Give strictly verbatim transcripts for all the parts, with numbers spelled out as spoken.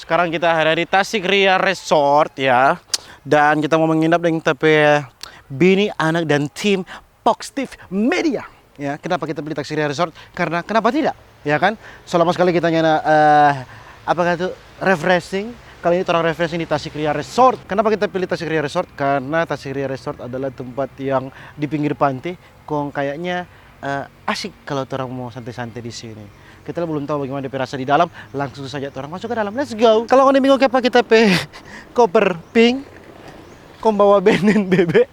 Sekarang kita ada di Tasik Ria Resort ya. Dan kita mau menginap dengan tapi bini, anak, dan tim Positive Media. Ya, kenapa kita pilih Tasik Ria Resort? Karena kenapa tidak? Ya kan? Selama sekali kita nyana, eh, apa kata, refreshing. Kali ini orang refreshing di Tasik Ria Resort. Kenapa kita pilih Tasik Ria Resort? Karena Tasik Ria Resort adalah tempat yang di pinggir pantai. Kong kayaknya, eh, asik kalau orang mau santai-santai di sini. Kita belum tahu bagaimana depe rasa di dalam. Langsung saja orang masuk ke dalam. Let's go. Kalau ngoni bingung kiapa kita pe koper pink, kong bawa benen bebe.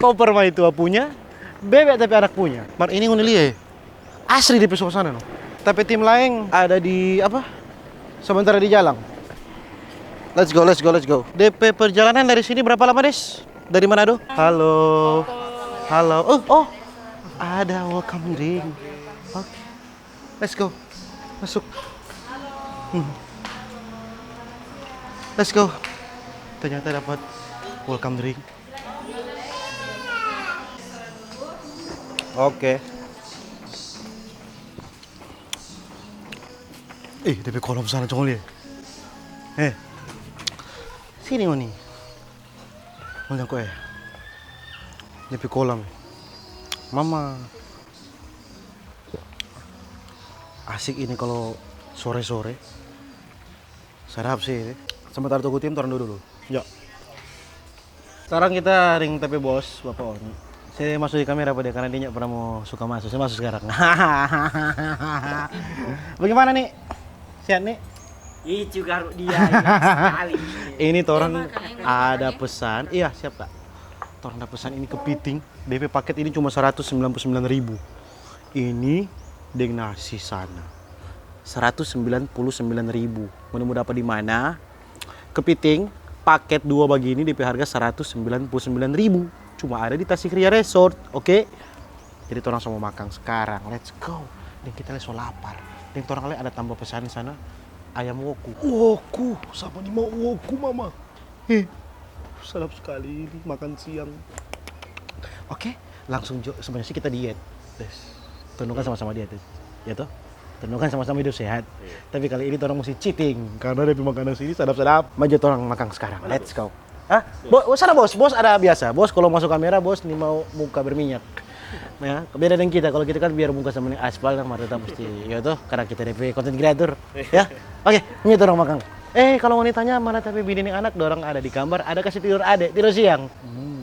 Koper mah itu punya, bebe tapi anak punya. Mar ini ngoni lia, asri depe suasana no. Tapi tim laeng ada di apa? Sementara di jalan. Let's go, let's go, let's go. Depe perjalanan dari sini berapa lama, Des? Dari Manado? Halo. Halo. Oh, oh. Ada welcome drink. Oke. Let's go. Masuk. Hmm. Let's go. Ternyata dapat welcome drink. Oke. Ih, depe kolam sana, congol ya. Eh. Sini, ngoni. Ngoni ko, eh. Depe kolam. Mama. Asik ini kalau sore-sore. Sadap sih ini. Sementara tunggu tim, torang dudu dulu. Ya. Sekarang kita ring tapi bos, Bapak Oni. Saya masuk di kamera apa dia? Karena dia nggak pernah mau suka masuk. Saya masuk sekarang. Bagaimana nih? Sehat nih? Ih, juga dia, iya, sekali. Ini torang ada pesan. Iya, siap, Kak. Torang ada pesan ini kepiting. Depe paket ini cuma seratus sembilan puluh sembilan ribu. Ini deng nasi sana. Seratus sembilan puluh sembilan ribu. Ngoni mo dapa di mana? Kepiting, paket dua bagini, depe harga seratus sembilan puluh sembilan ribu. Cuma ada di Tasik Ria Resort, oke? Jadi torang so mo makang skarang, let's go. Deng kita lei so lapar. Deng torang lei ada tamba pesan sana, ayam woku. Woku, sapa ni mau woku, Mama? Heh, sadap skali ini makan siang. Oke, langsung jo, sebenarnya sih kita diet. Des. Tentu kan sama-sama diet, ya toh? Tentu kan sama-sama hidup sehat. Iya. Tapi kali ini torang musti cheating, karena depe makanan sini sadap-sadap. Maju torang makang skarang. Let's go. Hah? Bo-, sana bos, bos ada biasa. Bos kalau masuk kamera, bos ni mau muka berminyak. Ya, beda deng kita. Kalau kita kan biar muka sama ni aspal, nah, mar tetap musti, ya toh, karena kita depe content creator. Ya. Oke, ini torang makang. Eh, kalau ngoni tanya mana tapi bini ni anak, dorang ada di kamar, ada kasi tidur ade, tidur siang. Hmm.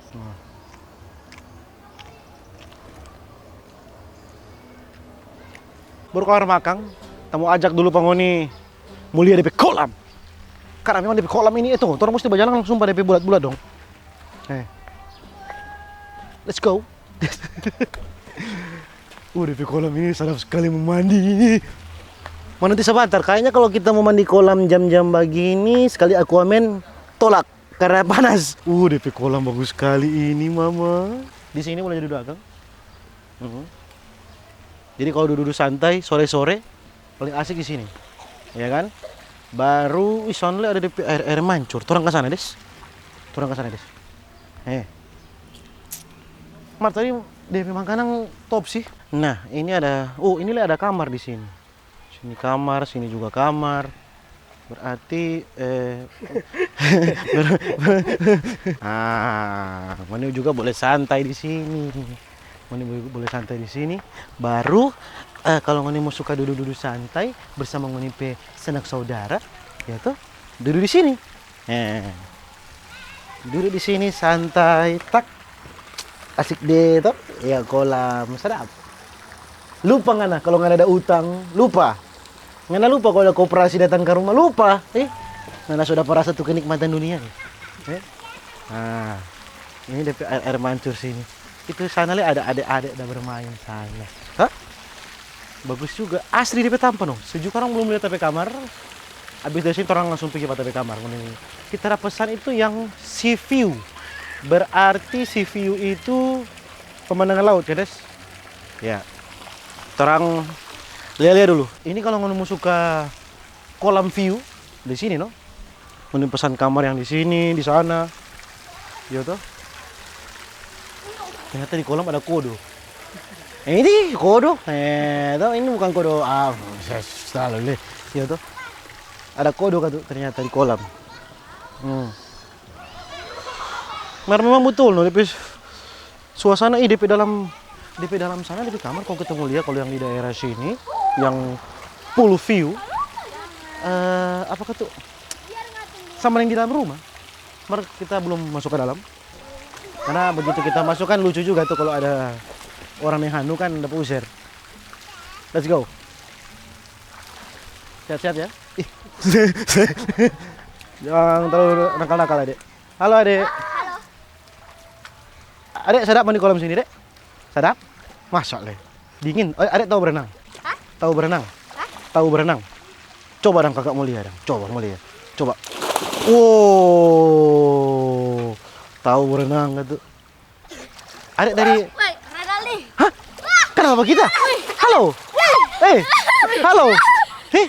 Nah. Baru kaluar makang, kita mo ajak dulu pa ngoni mo lia depe kolam. Karena memang depe kolam ini, eh, tuh, torang musti bajalang langsung pa depe bulat-bulat dong. Eh. Let's go. Uh, depe kolam ini sadap skali mo mandi. Ma nanti sabantar, kayaknya kalau kita mo mandi kolam jam-jam bagini, skali Aquaman tolak karena panas. Uh, depe kolam bagus skali ini, Mama. Di sini boleh dudu akang. Mhm. Jadi kalau dudu-dudu santai sore-sore, paling asik di sini. Ya kan? Baru, ih, sana lei ada depe aer, aer mancur. Torang ka sana, Des. Torang ka sana, Des. Eh. Mar tadi depe makanan top sih. Nah, ini ada, oh, ini lei ada kamar di sini. Sini kamar, sini juga kamar. Berarti, eh, ber-, ber-, ah, ngoni juga boleh santai di sini. Ngoni bo-, boleh santai di sini. Baru, eh, kalau ngoni mo suka dudu-dudu santai bersama ngoni pe sanak saudara, ya toh, dudu di sini. Eh. Dudu di sini santai, tak. Asik deh, toh. Ya, kolam, sadap. Lupa ngana kalau ngana ada utang, lupa. Ngana lupa kalau ada koperasi datang ka rumah, lupa. Eh, ngana so dapa rasa tu kenikmatan dunia ni. Eh? Nah, ini depe aer, aer mancur sini. Itu sana lei ada ade-ade da bermain sana. Hah? Bagus juga. Asri depe tampa no. Sejuk, orang belum lia tapi kamar. Abis dari sini orang langsung pigi pa tapi kamar. Kita ada pesan itu yang sea view. Berarti sea view itu pemandangan laut, ya, Des? Ya. Torang lia-lia dulu. Ini kalau ngoni mo suka kolam view, di sini, no? Ngoni pesan kamar yang di sini, di sana. Iyo to. Ternyata di kolam ada kodo. Eh, ini kodo. Eh, to, ini bukan kodo. Ah, saya salah le. Iyo to. Ada kodo katu ternyata di kolam. Hmm. Mar memang betul no, depe suasana, ih, depe dalam, depe dalam sana, depe kamar, kong kita mo lia, kalau yang di daerah sini, yang pool view, eh, apa katu? Sama yang di dalam rumah. Mar kita belum masuk ke dalam. Karena begitu kita masuk kan lucu juga tuh kalau ada orang yang hanu kan dapa user. Let's go. Sehat-sehat ya. Ih. Jangan terlalu nakal-nakal, Adek. Halo, Adek. Adek, sadap mandi kolam sini, Dek? Sadap? Masa le? Dingin. Eh, Adek tahu berenang? Hah? Tahu berenang? Hah? Tahu berenang? Coba dang kakak mo lia dang. Coba mo lia. Coba. Wow. Tahu berenang katu. Adek dari Woi, Renaldi. Hah? Kenal apa kita? Halo. Eh, halo. Eh,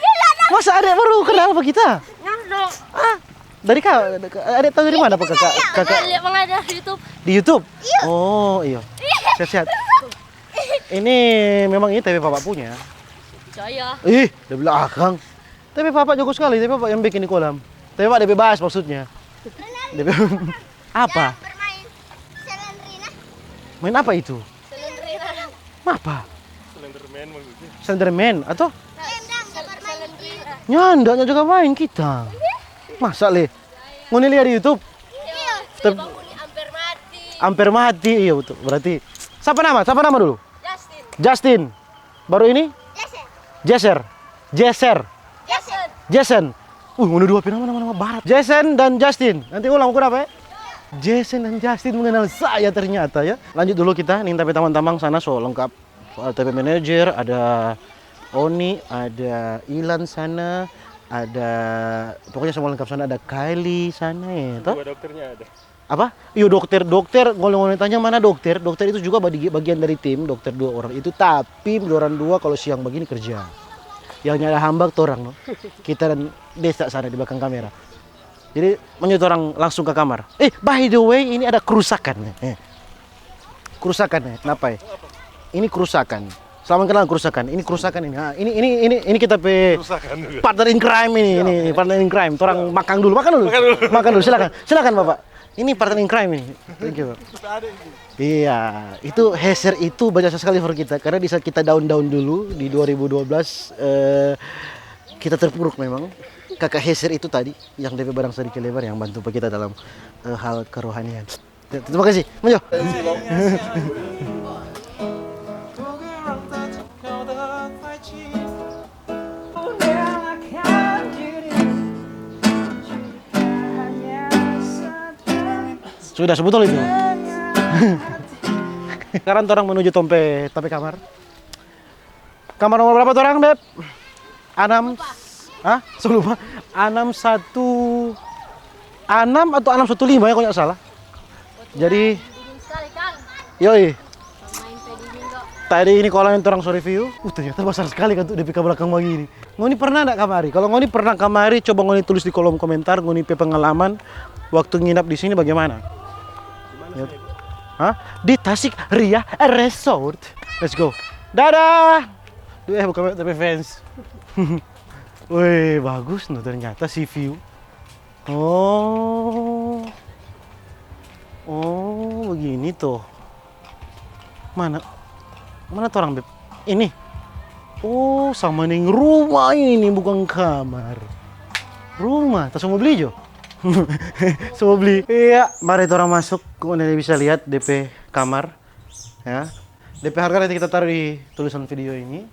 masa adek baru kenal apa kita? Nando. Ah, dari kak, adek tahu dari mana apa kakak? Kakak Kakak lihat mengajar di YouTube. Di YouTube? Iya. Oh, iya. Sehat-sehat. Ini memang ini tapi bapak punya. Percaya. Ih, dia bilang akang. Tapi bapak jago sekali, tapi bapak yang bikin di kolam. Tapi bapak dia bebas maksudnya. Dia be- apa? Bermain Selendrina. Main apa itu? Selendrina. Apa? Slenderman maksudnya. Slenderman atau? Tendang, bermain. Nyanda, nyanda juga main kita. Masa le? Ngoni lia di YouTube? Iya. Tep- Bangku ni amper mati. Amper mati, iya betul. Berarti siapa nama? Siapa nama dulu? Justin. Justin. Baru ini? Jason. Jeser. Jeser. Jason. Jason. Uh, ngoni dua pe nama, nama, nama barat. Jason dan Justin. Nanti ulang, ukur apa ya? Jason dan Justin mengenal saya ternyata ya. Lanjut dulu kita, nih tapi tamang-tamang sana so lengkap. So, ada T V manager, ada Oni, ada Ilan sana, ada pokoknya semua lengkap sana, ada Kylie sana ya, toh? Dua dokternya ada. Apa? Iyo, dokter, dokter, kalau ngoni tanya mana dokter, dokter itu juga bagi-, bagian dari tim, dokter dua orang itu, tapi dorang dua kalau siang begini kerja. Yang nyanda hambak torang, no. Kita dan Desa sana di belakang kamera. Jadi, lanjut orang langsung ke kamar. Eh, by the way, ini ada kerusakan nih. Eh. Kerusakan nih, kenapa ya? Ini kerusakan. Selamat kenal kerusakan. Ini kerusakan ini. Ha, ini ini ini ini kita pe Kerusakan juga. Partner in crime ini. Ini, ini partner in crime. Orang makan dulu, makan dulu. Makan dulu. Makan dulu. Silakan. Silakan, Bapak. Ini partner in crime ini. Thank you, Pak. Iya, itu hazer itu banyak sekali for kita karena di saat kita down-down dulu di dua ribu dua belas, eh, kita terpuruk memang. Kakak hazer itu tadi yang depe barang sadiki lebar yang bantu pa kita dalam, eh, hal kerohanian. Ya, terima kasih. Maju. Sudah, sebetulnya itu. Sekarang torang menuju tompe, tapi kamar. Kamar nomor berapa torang, Beb? Enam. Hah? So lupa. Enam satu enam atau enam satu lima ya, kalau nggak salah. Jadi, yoi. Tadi ini kolam yang torang so review. Uh, ternyata besar sekali kan tuh di pika belakang begini. Ngoni pernah ndak kamari? Kalau ngoni pernah kamari, coba ngoni tulis di kolom komentar ngoni pe pengalaman waktu nginap di sini bagaimana? Ya. Hah? Di Tasik Ria Resort. Let's go. Dadah. Duh, eh, bukan tapi fans. Woi, bagus no ternyata si view. Oh. Oh, begini tuh. Mana? Mana tuh orang, Beb? Ini. Oh, sama nih rumah ini, bukan kamar. Rumah, tas mau beli jo? Mau beli. Iya, mari orang masuk. Kok bisa lihat depe kamar. Ya. Depe harga nanti kita taruh di tulisan video ini.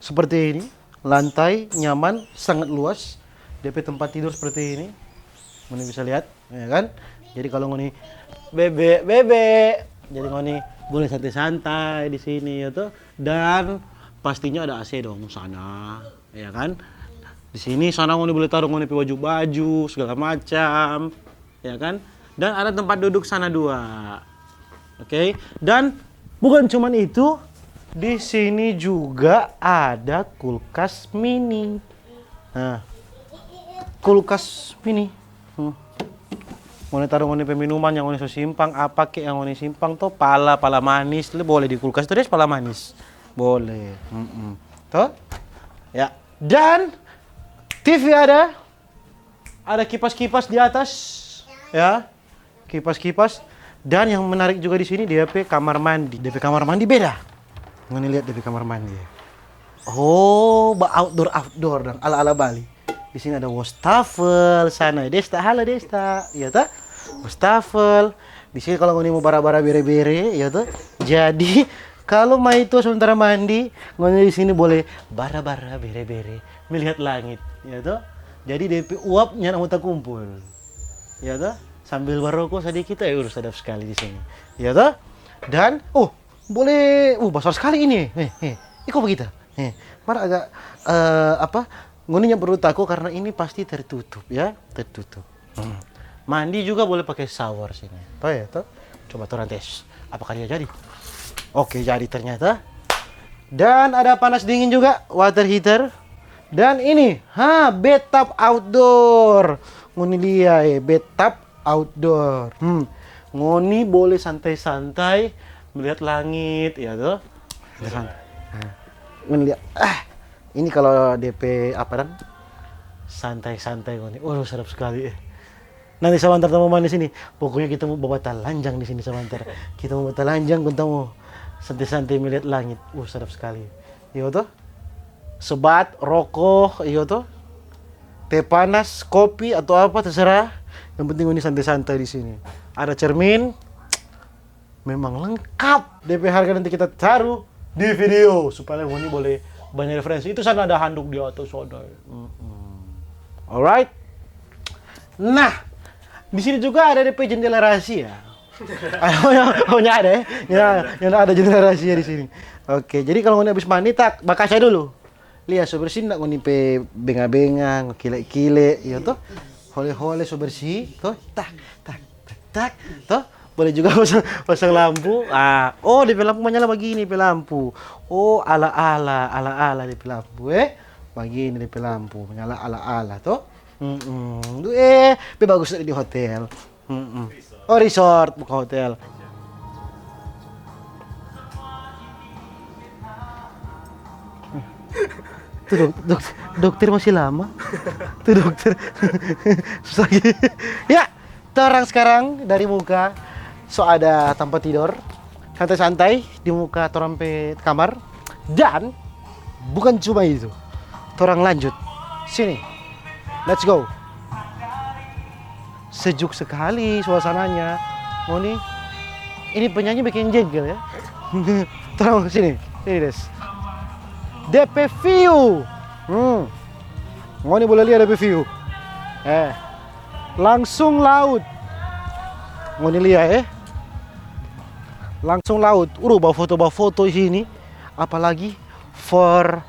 Seperti ini, lantai nyaman, sangat luas. Depe tempat tidur seperti ini. Ngoni bisa lihat, ya kan? Jadi kalau ngoni bebe, bebe. Jadi ngoni boleh santai-santai di sini ya tuh. Dan pastinya ada A C dong sana, ya kan? Di sini sana ngoni boleh taruh ngoni pe baju-baju segala macam. Ya kan? Dan ada tempat duduk sana dua. Oke, dan bukan cuman itu, di sini juga ada kulkas mini. Nah, kulkas mini. Hmm. Ngoni taru ngoni pe minuman yang ngoni so simpang, apa ke yang ngoni simpang to, pala, pala manis, le boleh di kulkas tu, des, pala manis. Boleh. Mm-mm. To? Ya. Dan T V ada, ada kipas-kipas di atas, ya, kipas-kipas. Dan yang menarik juga di sini, dia pe kamar mandi. Dia pe kamar mandi beda. Ngoni lihat dia pe kamar mandi. Oh, ba outdoor, outdoor dang, ala-ala Bali. Di sini ada wastafel sana, Desta. Halo, Desta. Iya toh? Wastafel. Di sini kalau ngoni mo bara-bara bere-bere, iya toh? Jadi, kalau mai tua sementara mandi, ngoni di sini boleh bara-bara bere-bere, melihat langit, iya toh? Jadi, depe uap nyanda mo takumpul. Iya toh? Sambil baroko sadiki, eh, udah sadap skali di sini. Iya toh? Dan, oh, boleh, uh, basar skali ini. Eh, eh, iko bagitu. Eh, mar agak, eh, apa, ngoni nyanda perlu tako karena ini pasti tertutup, ya, tertutup. Hmm. Mandi juga boleh pakai shower sini. Oh ya, toh? Coba torang tes. Apakah dia jadi? Oke, jadi ternyata. Dan ada panas dingin juga, water heater. Dan ini, ha, bathtub outdoor. Ngoni lia, eh, bathtub outdoor. Hmm. Ngoni boleh santai-santai melihat langit, ya toh? Santai. Nah, ngoni lia, ah, ini kalau depe apa dang? Santai-santai ngoni. Waduh, sadap skali, eh. Nanti sabantar tong mo mandi sini. Pokoknya kita mo babatalanjang di sini sabantar. Kita mo batalanjang, kong tong mo santai-santai melihat langit. Uh, sadap skali. Iyo toh? Sebat, roko, iyo toh? Teh panas, kopi, atau apa, terserah. Yang penting ngoni santai-santai di sini. Ada cermin, memang lengkap. Depe harga nanti kita taru di video supaya ngoni boleh banya referensi. Itu sana ada handuk di atas sana. Mm-mm. Alright. Nah, di sini juga ada depe jendela rahasia. Oh, ya, oh, nyanda ada, ya? Ya, nyanda ada jendela rahasia di sini. Oke, jadi kalau ngoni habis mandi, tak, bakaca dulu. Lia so bersih nda ngoni pe benga-benga, kile-kile, iyo to? Hole-hole so bersih, to? Tak, tak, tak, tak, to? Boleh juga pasang, pasang lampu. Ah, oh, depe lampu manyala bagini pe lampu. Oh, ala-ala, ala-ala depe lampu, eh. Bagini depe lampu, manyala ala-ala, to? Mm-mm. Duh, eh, pe bagus di hotel. Mm-mm. Oh, resort, bukan hotel. Tuh, dok-, dok-, dokter masih lama. Tuh, dokter. Susah gitu. Ya, torang sekarang dari muka so ada tampa tidor. Santai-santai di muka torang pe kamar. Dan bukan cuma itu. Torang lanjut. Sini. Let's go. Sejuk sekali suasananya. Ngoni, ini penyanyi bikin jengkel ya. Torang sini. Sini, Des. Depe view. Hmm. Ngoni boleh lia depe view. Eh. Langsung laut. Ngoni lia, eh. Langsung laut. Udah, bafoto-bafoto sini. Apalagi for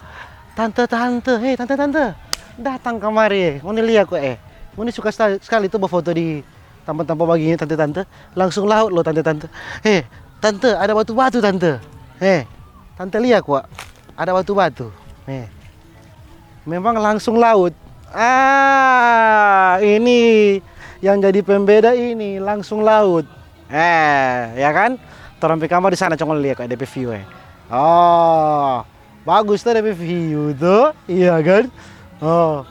tante-tante. Hei, tante-tante. Datang kamari, eh. Ngoni lia ko, eh. Ngoni suka sta-, skali tu bafoto di tampa-tampa bagini, tante-tante. Langsung laut lo, tante-tante. Hei, tante, ada batu-batu, tante. Hei, tante lia ko. Ada batu-batu. Hei. Memang langsung laut. Ah, ini yang jadi pembeda ini, langsung laut. Eh, ya kan? Torang pe kamar di sana, cuma lia kayak depe view, eh. Oh, bagus tuh depe view tuh, iya kan? Oh.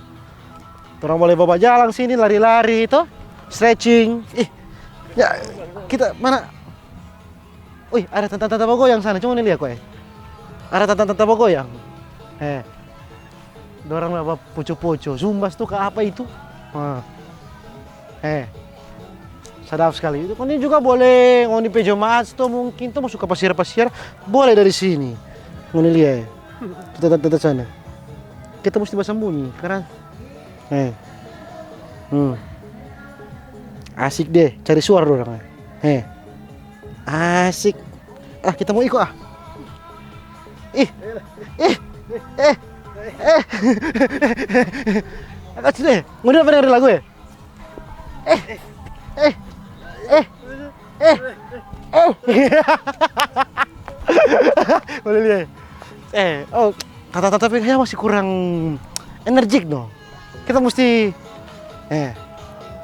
Torang boleh bawa jalan sini, lari-lari tuh, stretching. Ih, ya, kita mana? Wih, ada tanta-tanta bagoyang sana, cuma lia ko, eh. Ada tanta-tanta bagoyang. Eh. Dorang apa, poco-poco, zumbas tu ka apa itu? Nah. Eh. Sadap skali. Itu ngoni juga boleh, ngoni pe jemaat tu mungkin tu mo suka pasiar-pasiar, boleh dari sini. Ngoni lia, eh. Tu tanta-tanta sana. Kita musti basambunyi, karena, eh. Hmm. Asik deh, cari suara dorang, eh. Eh. Asik. Ah, kita mo iko, ah. Ih. Ih. Eh. Eh. Angkat sini. Ngoni pernah dengar lagu ya? Eh. Eh. Eh. Eh. Eh. Boleh lihat. Eh, oh, tanta-tanta pe kaya masih kurang energik, no. Kita musti, eh,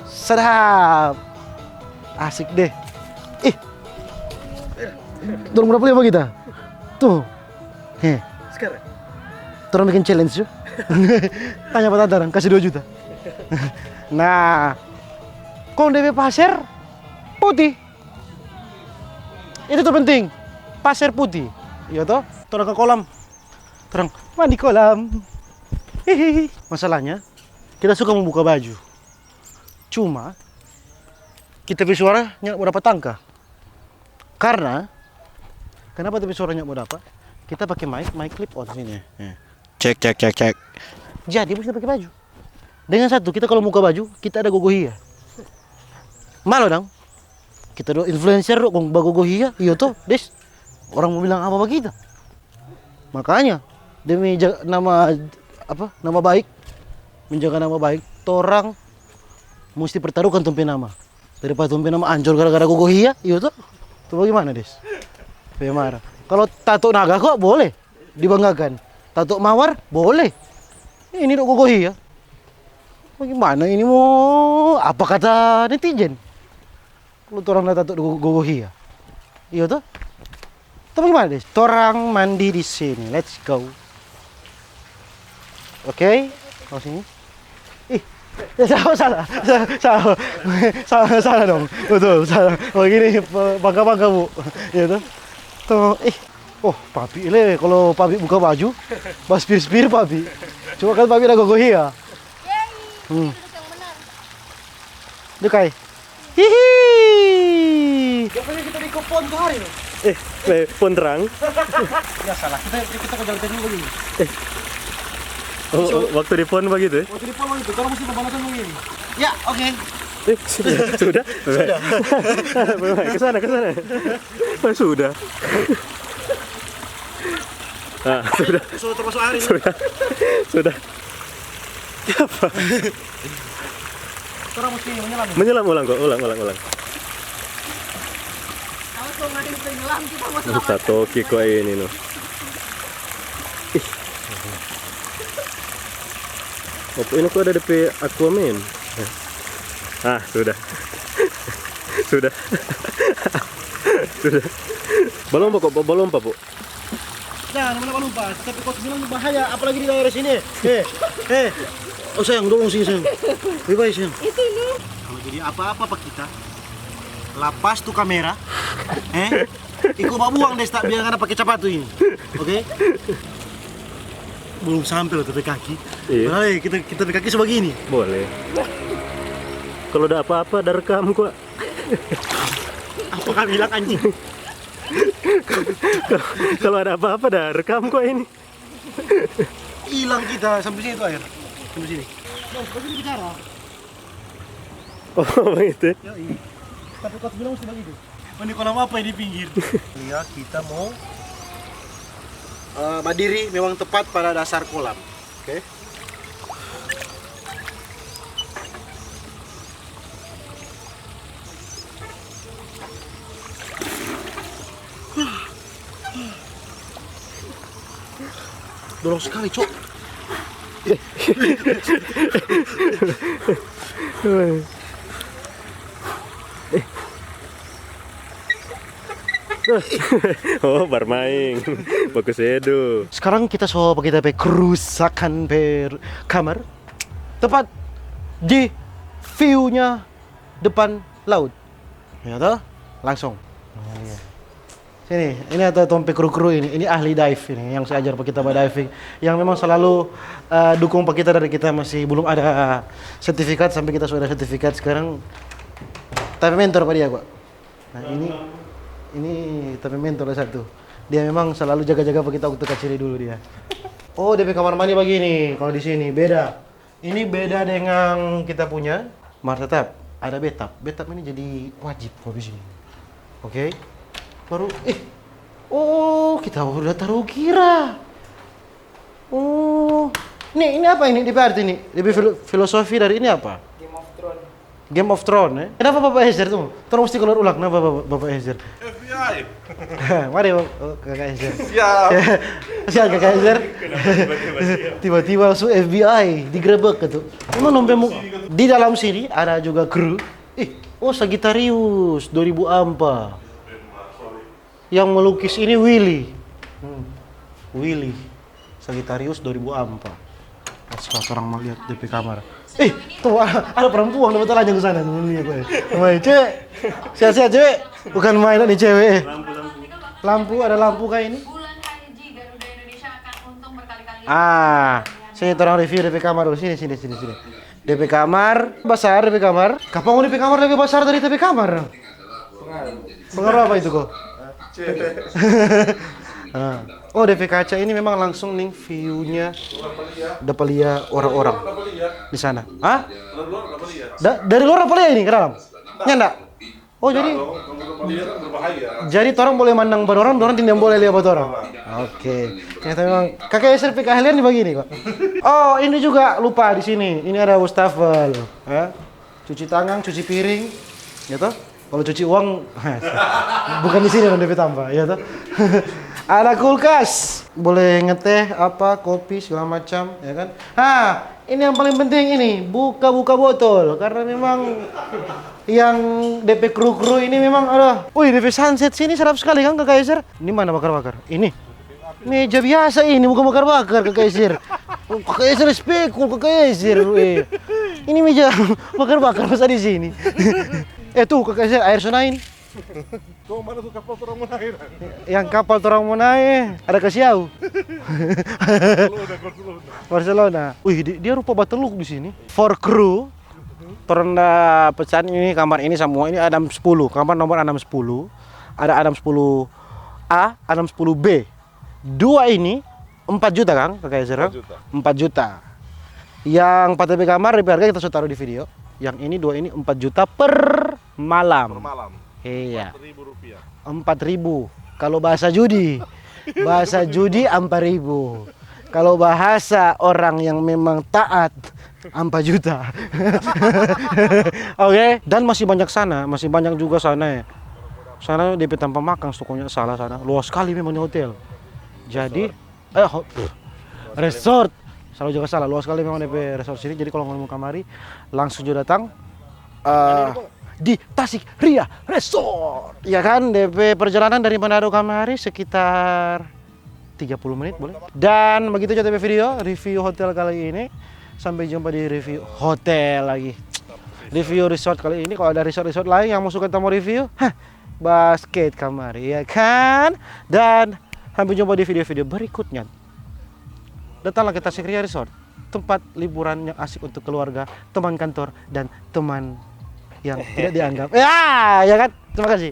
sadap. Asik deh. Ih. Dorang berapa lima kita? Tuh. Heh. Sekarang. Dorang bikin challenge yuk. Tanya apa tanta dong, kasih dua juta. Nah. Kong depe pasir putih. Itu tuh penting. Pasir putih. Iya toh? Dorang ke kolam. Dorang mandi kolam. Hihihi. Masalahnya, kita suka membuka baju. Cuma, kita pe suara nyanda mo dapa tangka. Karna, kenapa ta pe suara nyanda mo dapa? Kita pake mic, mic clip on sini. Ya. Cek, cek, cek, cek. Jadi, musti pake baju. Dengan satu, kita kalo buka baju, kita ada gogohia. Malo dang. Kita dua influencer dong, kong bagogohia, iyo to, Des. Orang mo bilang apa pa kita? Makanya, demi ja-, nama, apa, nama baik, menjaga nama baik, torang musti pertaruhkan tong pe nama. Daripada tong pe nama ancor gara-gara gogohia, iyo to? Tu bagimana, Des? Pe marah. Kalo tato naga kwa boleh dibanggakan. Tato mawar boleh. Ini dong gogohia. Bagimana ini mo apa kata netizen? Kalo torang da tato gogohia. Iyo to? Tapi gimana, Des? Torang mandi di sini. Let's go. Oke, kau sini. Ih, ya, salah, salah, salah, salah, salah dong. Betul, salah. Oh, gini, pe-, bangka-bangka, Bu. Ya, tuh. Tuh, ih. Oh, papi le, kalau papi buka baju, baspir-spir papi. Cuma kan papi ada gogohia. Hmm. Duduk yang benar. Duduk, Kai. Hihi. Biasanya kita di kebun tuh hari, no? Eh, eh, pon terang. Ya, salah. Kita, kita ke jalan teknik begini. Eh. Oh, oh, waktu di pon begitu, eh? Waktu di pon begitu, kalau musim pemanasan begini. Ya, oke. Eh, sudah, sudah. Sudah. Belum, ke sana, ke sana. Oh, sudah. Ah, sudah. Sudah termasuk air ini. Sudah. Sudah. Apa? Orang mesti menyelam. Menyelam ulang kok, ulang, ulang, ulang. Kalau sudah ada yang menyelam, kita mau selamat. Tatoki kok ini, no. Ih. Apa ini kok ada depe Aquaman? Ah, sudah. Sudah. Sudah. Balom pa kok, balom pa, Bu. Jangan, mana balom pa. Tapi kau bilang bahaya, apalagi di daerah sini. Eh, eh. Oh, sayang, tolong sini, sayang. Bye-bye, sayang. Itu, no. Kalau jadi apa-apa pa kita, lapas tu kamera. Eh? Iko babuang deh, tak biar ada pakai capatu ini. Oke? Belum sampai loh, tapi kaki. Iya. Padahal, eh, kita, kita pe kaki sebegini. Boleh. Kalau ada apa-apa, ada rekam kok. Apa kau bilang, anjing? Kalau ada apa-apa, ada rekam kok ini. Hilang kita sampai sini tuh air. Sampai sini. Loh, begini bicara. Oh, begitu. Yoi. Tapi kau bilang mesti begitu. Oh, ini kolam apa ini pinggir? Ya, kita mau, eh, badiri memang tepat pada dasar kolam. Oke. Dorong sekali, Cok. Oh, barmaeng. Baku sedu. Sekarang kita so pa kita pe kerusakan pe kamar. Tepat di view-nya depan laut. Ya toh? Langsung. Nah, iya. Sini, ini ada tong pe kru-kru ini. Ini ahli dive ini yang saya ajar pa kita ba diving. Yang memang selalu, eh, dukung pa kita dari kita masih belum ada sertifikat sampai kita sudah ada sertifikat sekarang. Tapi mentor pa dia, Pak. Nah, ini, ini tapi mentor satu. Dia memang selalu jaga-jaga pa kita waktu kacili dulu dia. Oh, dia pe kamar mandi begini. Kalau di sini beda. Ini beda dengan kita punya, mar tetap ada bathtub. Bathtub ini jadi wajib kok di sini. Oke. Baru, eh, oh, kita udah taru kira. Oh, nih, ini apa ini? Dia pe arti nih? Dia pe filo-, filosofi dari ini apa? Game of Thrones. Game of Thrones, eh? Kenapa Bapak Ezer tuh? Terus mesti keluar ulang. Kenapa Bapak, Bapak Ezer? F B I. Mari, Bap-, oh, Kakak Ezer. Siap. Siap, Kakak Ezer. Kenapa tiba-tiba siap? Tiba-tiba langsung F B I digerebek gitu. Emang nompe mu-, di dalam sini ada juga kru. Ih, Oh, Sagittarius dua ribu ampa. Yang melukis ini Willy. Hmm. Willy. Sagittarius dua ribu ampa. Sekarang orang mau lihat D P kamar. Eh, tuh, ada perempuan dapat tanya ke sana, temen lia gue. Mai, cewek. Sehat-sehat, cewek. Bukan main nih, cewek. Eh. Lampu, ada lampu kayak ini. Ah, sini orang review D P kamar dulu. Sini, sini, sini, sini, sini. D P kamar, basar D P kamar. Kapang D P kamar lebih basar dari D P kamar. Pengaruh apa itu, kok? Ah. Oh, D P kaca ini memang langsung nih view-nya dapa lia orang-orang di sana. Hah? Da- dari luar dapa lia ini ke dalam? Nyanda? Oh, jadi, jadi orang boleh mandang pada orang, orang tidak boleh lihat pada orang. Oke. Ternyata memang Kakak Eser pe keahlian di begini, kok. Oh, ini juga lupa di sini. Ini ada wastafel, ya. Cuci tangan, cuci piring, gitu. Kalau cuci uang, bukan di sini dong D P tampa, ya toh. Ada kulkas, boleh ngeteh apa, kopi, segala macam, ya kan. Ha, ini yang paling penting ini, buka-buka botol. Karena memang yang D P kru-kru ini memang, aduh. Wih, D P sunset sini sedap sekali kan, Kakak Eser? Ini mana bakar-bakar? Ini. Meja biasa ini, bukan bakar-bakar, Kakak Eser. Kakak Eser spekul, Kakak Eser, eh. Ini meja bakar-bakar masa di sini. Eh, tuh, Kakak Eser, air so nae. Kong mana tu kapal torang mo nae? Yang kapal torang mo nae, ada kasi au. Barcelona, Barcelona. Barcelona. Wih, di- dia rupa bateluk di sini. For crew, torang da pesan ini, kamar ini samua ini ada sepuluh, kamar nomor enam sepuluh. Ada enam sepuluh A, enam sepuluh B. Dua ini empat juta, kang, Kakak Eser, kang? Empat juta. Empat juta. Yang pa T B kamar, D P harga kita so taruh di video. Yang ini dua ini empat juta per malam. Per malam. Iya. Empat ribu rupiah. Empat ribu. Kalau bahasa judi, bahasa judi empat ribu. Kalau bahasa orang yang memang taat, empat juta. Oke, dan masih banyak sana, masih banyak juga sana ya. Sana D P tampa makang, pokoknya salah sana. Luas sekali memang di hotel. Jadi, eh, ho- pff, resort. Selalu juga salah, luas sekali memang D P resort sini. Jadi kalau ngomong kamari, langsung juga datang eh, di Tasik Ria Resort. Ya kan, D P perjalanan dari Manado kamari sekitar tiga puluh menit boleh. Dan begitu saja D P video review hotel kali ini. Sampai jumpa di review hotel lagi. Review resort kali ini. Kalau ada resort-resort lain yang mau suka kita mau review, hah, basket kamari, ya kan? Dan sampai jumpa di video-video berikutnya. Datanglah ke Tasik Ria Resort, tempat liburan yang asik untuk keluarga, teman kantor, dan teman yang tidak dianggap. Ya, ya kan? Terima kasih.